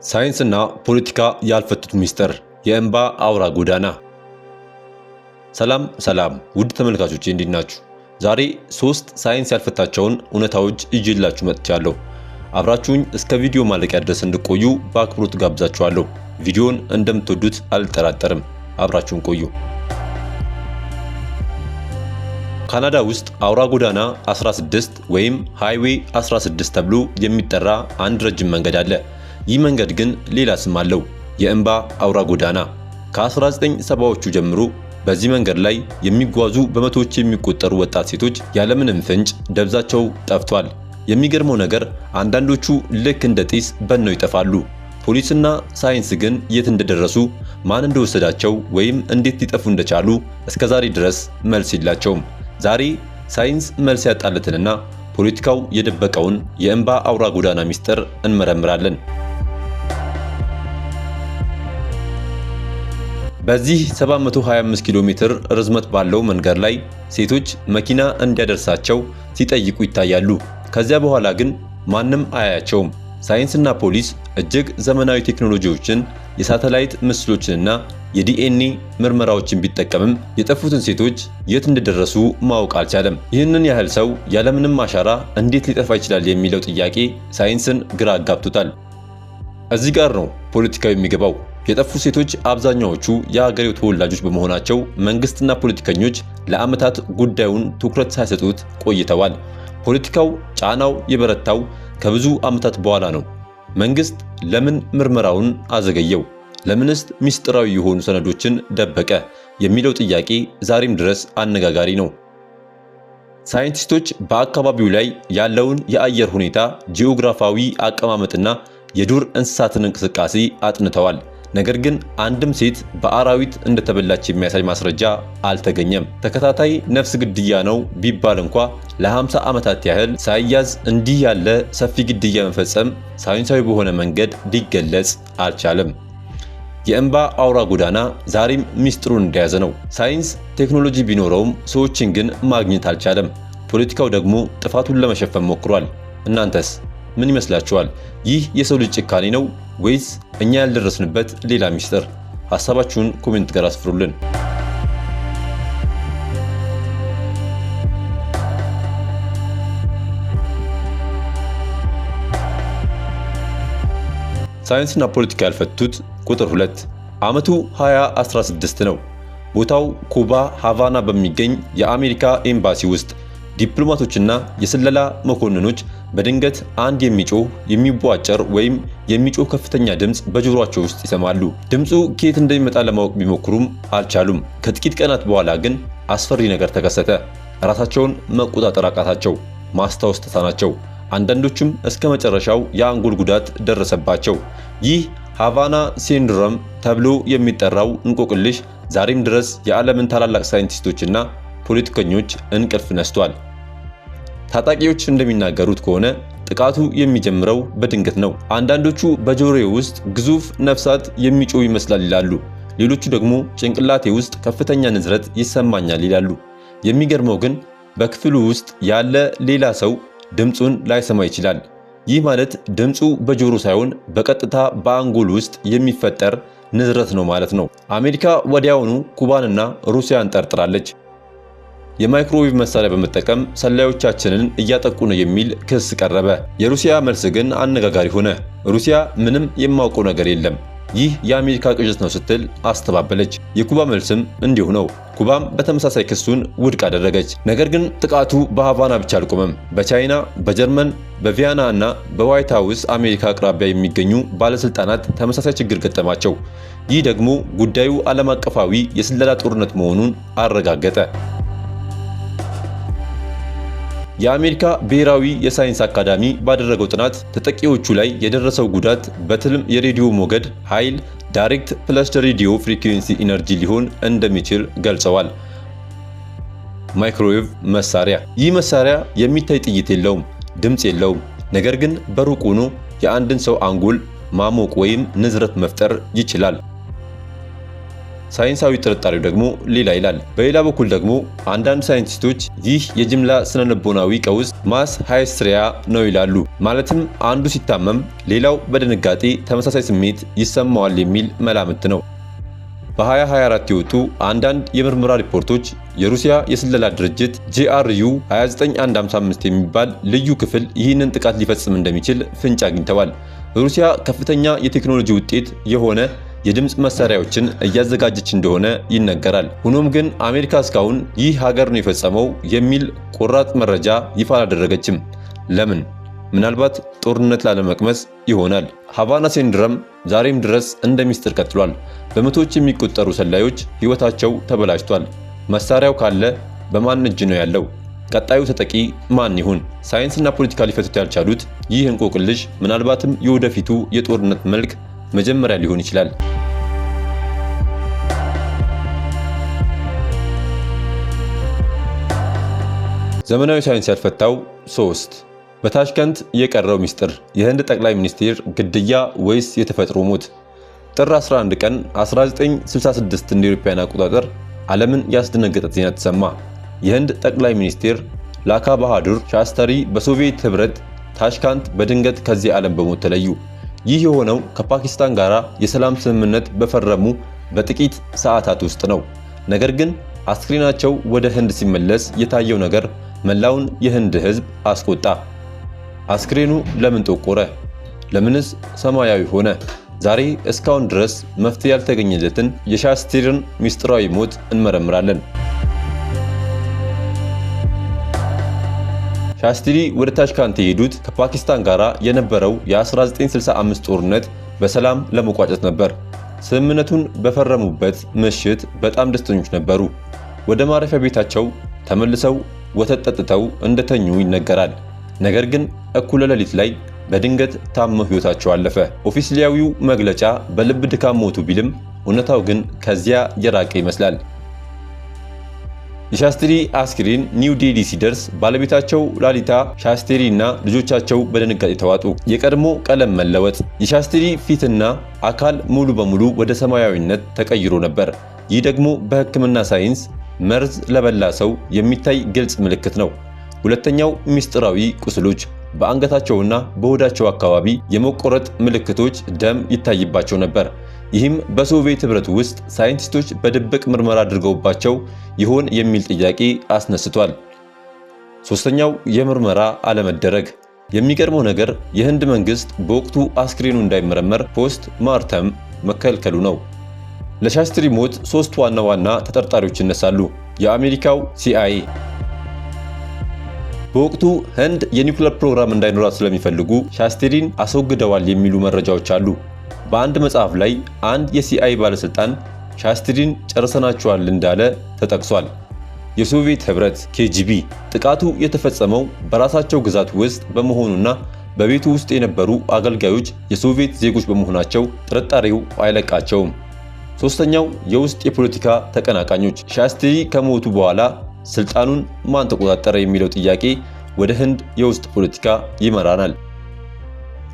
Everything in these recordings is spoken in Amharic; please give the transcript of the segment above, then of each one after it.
ሳይንስና ፖለቲካ ያልፈቱት ሚስጥር፣ የእንባ አውራ ጎዳና። ሰላም ሰላም ውድ ተመልካቾቼ፣ እንዴት ናችሁ? ዛሬ ሶስት ሳይንስ ያልፈታቸውን እውነታዎች ይዤላችሁ መጥቻለሁ። አብራችሁኝ እስከ ቪዲዮ ማለቂያ ድረስ እንድቆዩ በአክብሮት ጋብዛችኋለሁ። ቪዲዮን እንደምትወዱት አልጠራጠርም። አብራችሁን ቆዩ። ካናዳ ውስጥ አውራ ጎዳና 16 ወይም Highway 16 ተብሎ የሚጠራ አንድ ረጅም መንገድ አለ። ይህ መንገድ ግን ሌላ ስም አለው፣ የእንባ አውራ ጎዳና። ከ1970ዎቹ ጀምሮ በዚህ መንገድ ላይ የሚጓዙ በመቶዎች የሚቆጠሩ ወጣት ሴቶች ያለምንም ፍንጭ ደብዛቸው ጠፍቷል። የሚገርመው ነገር አንዳንዶቹ ልክ እንደ ጢስ በነው ይጠፋሉ። ፖሊስና ሳይንስ ግን የት እንደደረሱ፣ ማን እንደወሰዳቸው ወይም እንዴት ሊጠፉ እንደቻሉ እስከዛሬ ድረስ መልስ የላቸውም። ዛሬ ሳይንስ መልስ ያጣለትንና ፖለቲካው የደበቀውን የእንባ አውራ ጎዳና ሚስጥር እንመረምራለን። በዚህ 725 ኪሎ ሜትር ርዝመት ባለው መንገድ ላይ ሴቶች መኪና እንዲያደርሳቸው ሲጠይቁ ይታያሉ። ከዚያ በኋላ ግን ማንም አያያቸውም። ሳይንስና ፖሊስ እጅግ ዘመናዊ ቴክኖሎጂዎችን፣ የሳተላይት ምስሎችንና የዲኤንኤ ምርመራዎችን ቢጠቀምም የጠፉትን ሴቶች የት እንደደረሱ ማወቅ አልቻለም። ይህንን ያህል ሰው ያለምንም አሻራ እንዴት ሊጠፋ ይችላል የሚለው ጥያቄ ሳይንስን ግራ አጋብቶታል። እዚህ ጋር ነው ፖለቲካው የሚገባው። የጠፉ ሴቶች አብዛኛዎቹ የሀገሬው ተወላጆች በመሆናቸው መንግስትና ፖለቲከኞች ለዓመታት ጉዳዩን ትኩረት ሳይሰጡት ቆይተዋል። ፖለቲካው ጫናው የበረታው ከብዙ ዓመታት በኋላ ነው። መንግስት ለምን ምርመራውን አዘገየው? ለምንስ ሚስጥራዊ የሆኑ ሰነዶችን ደበቀ? የሚለው ጥያቄ ዛሬም ድረስ አነጋጋሪ ነው። ሳይንቲስቶች በአካባቢው ላይ ያለውን የአየር ሁኔታ፣ ጂኦግራፊያዊ አቀማመጥና የዱር እንስሳትን እንቅስቃሴ አጥንተዋል። ነገር ግን አንድም ሴት በአራዊት እንደተበላች የሚያሳይ ማስረጃ አልተገኘም። ተከታታይ ነፍስ ግድያ ነው ቢባል እንኳ ለ50 ዓመታት ያህል ሳይያዝ እንዲህ ያለ ሰፊ ግድያ መፈጸም ሳይንሳዊ በሆነ መንገድ ሊገለጽ አልቻለም። የእንባ አውራ ጎዳና ዛሬም ሚስጥሩን እንደያዘ ነው። ሳይንስ ቴክኖሎጂ ቢኖረውም ሰዎችን ግን ማግኘት አልቻለም። ፖለቲካው ደግሞ ጥፋቱን ለመሸፈን ሞክሯል። እናንተስ ምን ይመስላችኋል? ይህ የሰው ልጅ ጭካኔ ነው ወይስ እኛ ያልደረስንበት ሌላ ሚስጥር? ሐሳባችሁን comment ጋር አስፍሩልን። ሳይንስና ፖለቲካ ያልፈቱት ቁጥር 2። ዓመቱ 2016 ነው። ቦታው ኩባ ሃቫና በሚገኝ የአሜሪካ ኤምባሲ ውስጥ ዲፕሎማቶችና የስለላ መኮንኖች በድንገት አንድ የሚጮህ፣ የሚቧጨር ወይም የሚጮህ ከፍተኛ ድምፅ በጆሮአቸው ውስጥ ይሰማሉ። ድምፁ ከየት እንደሚመጣ ለማወቅ ቢሞክሩም አልቻሉም። ከጥቂት ቀናት በኋላ ግን አስፈሪ ነገር ተከሰተ። ራሳቸውን መቆጣጠር አቃታቸው፣ ማስታወስ ተሳናቸው። አንዳንዶቹም እስከ መጨረሻው የአንጎል ጉዳት ደረሰባቸው። ይህ ሃቫና syndrome ተብሎ የሚጠራው እንቆቅልሽ ዛሬም ድረስ የዓለምን ታላላቅ ሳይንቲስቶችና ፖለቲከኞች እንቅልፍ ነስቷል። ታጣቂዎች እንደሚናገሩት ከሆነ ጥቃቱ የሚጀምረው በድንገት ነው። አንዳንዶቹ በጆሮዬ ውስጥ ግዙፍ ነፍሳት የሚጮህ ይመስላል ይላሉ። ሌሎቹ ደግሞ ጭንቅላቴ ውስጥ ከፍተኛ ንዝረት ይሰማኛል ይላሉ። የሚገርመው ግን በክፍሉ ውስጥ ያለ ሌላ ሰው ድምፁን ላይሰማ ይችላል። ይህ ማለት ድምፁ በጆሮ ሳይሆን በቀጥታ በአንጎል ውስጥ የሚፈጠር ንዝረት ነው ማለት ነው። አሜሪካ ወዲያውኑ ኩባንና ሩሲያን ጠርጥራለች። የማይክሮዌቭ መሳሪያ በመጠቀም ሰላዮቻችንን እያጠቁ ነው የሚል ክስ ቀረበ። የሩሲያ መልስ ግን አነጋጋሪ ሆነ። ሩሲያ ምንም የማውቀው ነገር የለም፣ ይህ የአሜሪካ ቅዠት ነው ስትል አስተባበለች። የኩባ መልስም እንዲሁ ነው። ኩባም በተመሳሳይ ክሱን ውድቅ አደረገች። ነገር ግን ጥቃቱ በሃቫና ብቻ አልቆመም። በቻይና፣ በጀርመን፣ በቪያና እና በዋይት ሃውስ አሜሪካ አቅራቢያ የሚገኙ ባለስልጣናት ተመሳሳይ ችግር ገጠማቸው። ይህ ደግሞ ጉዳዩ ዓለም አቀፋዊ የስለላ ጦርነት መሆኑን አረጋገጠ። የአሜሪካ ብሔራዊ የሳይንስ አካዳሚ ባደረገው ጥናት ተጠቂዎቹ ላይ የደረሰው ጉዳት በትልም የሬዲዮ ሞገድ ኃይል direct pulsed radio frequency energy ሊሆን እንደሚችል ገልጸዋል። ማይክሮዌቭ መሳሪያ። ይህ መሳሪያ የሚታይ ጥይት የለውም፣ ድምፅ የለውም። ነገር ግን በሩቅ ሆኖ የአንድን ሰው አንጎል ማሞቅ ወይም ንዝረት መፍጠር ይችላል። ሳይንሳዊ ጥርጣሬው ደግሞ ሌላ ይላል። በሌላ በኩል ደግሞ አንዳንድ ሳይንቲስቶች ይህ የጅምላ ስነልቦናዊ ቀውስ mass hysteria ነው ይላሉ። ማለትም አንዱ ሲታመም ሌላው በድንጋጤ ተመሳሳይ ስሜት ይሰማዋል የሚል መላምት ነው። በ2024 የወጡ አንዳንድ የምርመራ ሪፖርቶች የሩሲያ የስለላ ድርጅት GRU 29155 የሚባል ልዩ ክፍል ይህንን ጥቃት ሊፈጽም እንደሚችል ፍንጭ አግኝተዋል። ሩሲያ ከፍተኛ የቴክኖሎጂ ውጤት የሆነ የድምፅ መሳሪያዎችን እያዘጋጀች እንደሆነ ይነገራል። ሆኖም ግን አሜሪካ እስካሁን ይህ ሀገር ነው የፈጸመው የሚል ቆራጥ መረጃ ይፋ አላደረገችም። ለምን? ምናልባት ጦርነት ላለመቅመስ ይሆናል። ሃቫና syndrome ዛሬም ድረስ እንደ ሚስጥር ቀጥሏል። በመቶዎች የሚቆጠሩ ሰላዮች ሕይወታቸው ተበላሽቷል። መሳሪያው ካለ በማን እጅ ነው ያለው? ቀጣዩ ተጠቂ ማን ይሁን? ሳይንስና ፖለቲካ ሊፈቱት ያልቻሉት ይህ እንቆቅልሽ ምናልባትም የወደፊቱ የጦርነት መልክ መጀመሪያ ሊሆን ይችላል። ዘመናዊ ሳይንስ ያልፈታው 3 በታሽከንት የቀረው ሚስጥር፣ የህንድ ጠቅላይ ሚኒስትር ግድያ ወይስ የተፈጥሮ ሞት? ጥር 11 ቀን 1966 እንደ አውሮፓውያን አቆጣጠር ዓለምን ያስደነገጠ ዜና ተሰማ። የህንድ ጠቅላይ ሚኒስትር ላል ባሃዱር ሻስትሪ በሶቪየት ህብረት ታሽካንት በድንገት ከዚህ ዓለም በሞት ተለዩ። ይህ የሆነው ከፓኪስታን ጋር የሰላም ስምምነት በፈረሙ በጥቂት ሰዓታት ውስጥ ነው። ነገር ግን አስክሬናቸው ወደ ህንድ ሲመለስ የታየው ነገር መላውን የህንድ ህዝብ አስቆጣ። አስክሬኑ ለምን ጠቆረ? ለምንስ ሰማያዊ ሆነ? ዛሬ እስካሁን ድረስ መፍትሄ ያልተገኘለትን የሻስትሪን ሚስጥራዊ ሞት እንመረምራለን። ሻስትሪ ወደ ታሽካንት የሄዱት ከፓኪስታን ጋር የነበረው የ1965 ጦርነት በሰላም ለመቋጨት ነበር። ስምምነቱን በፈረሙበት ምሽት በጣም ደስተኞች ነበሩ። ወደ ማረፊያ ቤታቸው ተመልሰው ወተት ጠጥተው እንደተኙ ይነገራል። ነገር ግን እኩለ ሌሊት ላይ በድንገት ታመው ሕይወታቸው አለፈ። ኦፊሴላዊው መግለጫ በልብ ድካም ሞቱ ቢልም እውነታው ግን ከዚያ የራቀ ይመስላል። የሻስትሪ አስክሬን ኒው ዴሊ ሲደርስ ባለቤታቸው ላሊታ ሻስትሪ እና ልጆቻቸው በድንጋጤ ተዋጡ። የቀድሞ ቀለም መለወጥ፣ የሻስትሪ ፊትና አካል ሙሉ በሙሉ ወደ ሰማያዊነት ተቀይሮ ነበር። ይህ ደግሞ በሕክምና ሳይንስ መርዝ ለበላ ሰው የሚታይ ግልጽ ምልክት ነው። ሁለተኛው ሚስጥራዊ ቁስሎች፣ በአንገታቸውና በሆዳቸው አካባቢ የመቆረጥ ምልክቶች ደም ይታይባቸው ነበር። ይህም በሶቪየት ህብረት ውስጥ ሳይንቲስቶች በድብቅ ምርመራ አድርገውባቸው ይሆን የሚል ጥያቄ አስነስቷል። ሶስተኛው የምርመራ አለመደረግ። የሚገርመው ነገር የህንድ መንግስት በወቅቱ አስክሬኑ እንዳይመረመር post mortem መከልከሉ ነው። ለሻስትሪ ሞት ሶስት ዋና ዋና ተጠርጣሪዎች ይነሳሉ። የአሜሪካው ሲአይኤ በወቅቱ ህንድ የኒውክሌር ፕሮግራም እንዳይኖራት ስለሚፈልጉ ሻስትሪን አስወግደዋል የሚሉ መረጃዎች አሉ። በአንድ መጽሐፍ ላይ አንድ የሲአይኤ ባለስልጣን ሻስትሪን ጨርሰናቸዋል እንዳለ ተጠቅሷል። የሶቪየት ህብረት ኬጂቢ ጥቃቱ የተፈጸመው በራሳቸው ግዛት ውስጥ በመሆኑና በቤቱ ውስጥ የነበሩ አገልጋዮች የሶቪየት ዜጎች በመሆናቸው ጥርጣሬው አይለቃቸውም። ሶስተኛው የውስጥ የፖለቲካ ተቀናቃኞች ሻስትሪ ከሞቱ በኋላ ስልጣኑን ማን ተቆጣጠረ የሚለው ጥያቄ ወደ ህንድ የውስጥ ፖለቲካ ይመራናል።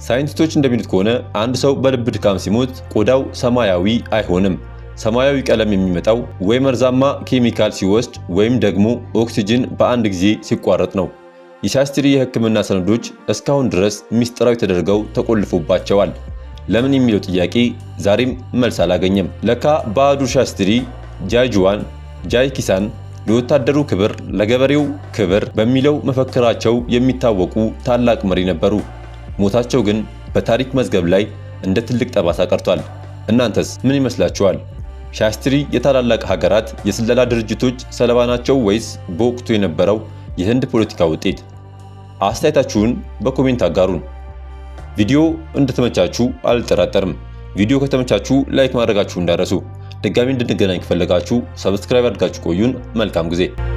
ሳይንቲስቶች እንደሚሉት ከሆነ አንድ ሰው በልብ ድካም ሲሞት ቆዳው ሰማያዊ አይሆንም። ሰማያዊ ቀለም የሚመጣው ወይ መርዛማ ኬሚካል ሲወስድ ወይም ደግሞ ኦክሲጅን በአንድ ጊዜ ሲቋረጥ ነው። የሻስትሪ የሕክምና ሰነዶች እስካሁን ድረስ ሚስጥራዊ ተደርገው ተቆልፎባቸዋል። ለምን የሚለው ጥያቄ ዛሬም መልስ አላገኘም። ላል ባሃዱር ሻስትሪ ጃይ ጁዋን፣ ጃይ ኪሳን፣ ለወታደሩ ክብር፣ ለገበሬው ክብር በሚለው መፈክራቸው የሚታወቁ ታላቅ መሪ ነበሩ። ሞታቸው ግን በታሪክ መዝገብ ላይ እንደ ትልቅ ጠባሳ ቀርቷል። እናንተስ ምን ይመስላችኋል? ሻስትሪ የታላላቅ ሀገራት የስለላ ድርጅቶች ሰለባ ናቸው ወይስ በወቅቱ የነበረው የህንድ ፖለቲካ ውጤት? አስተያየታችሁን በ comment አጋሩን። ቪዲዮ እንደተመቻችሁ አልጠራጠርም። ቪዲዮ ከተመቻችሁ like ማድረጋችሁ እንዳትረሱ። ድጋሚ እንድንገናኝ ከፈለጋችሁ subscribe አድርጋችሁ ቆዩን። መልካም ጊዜ።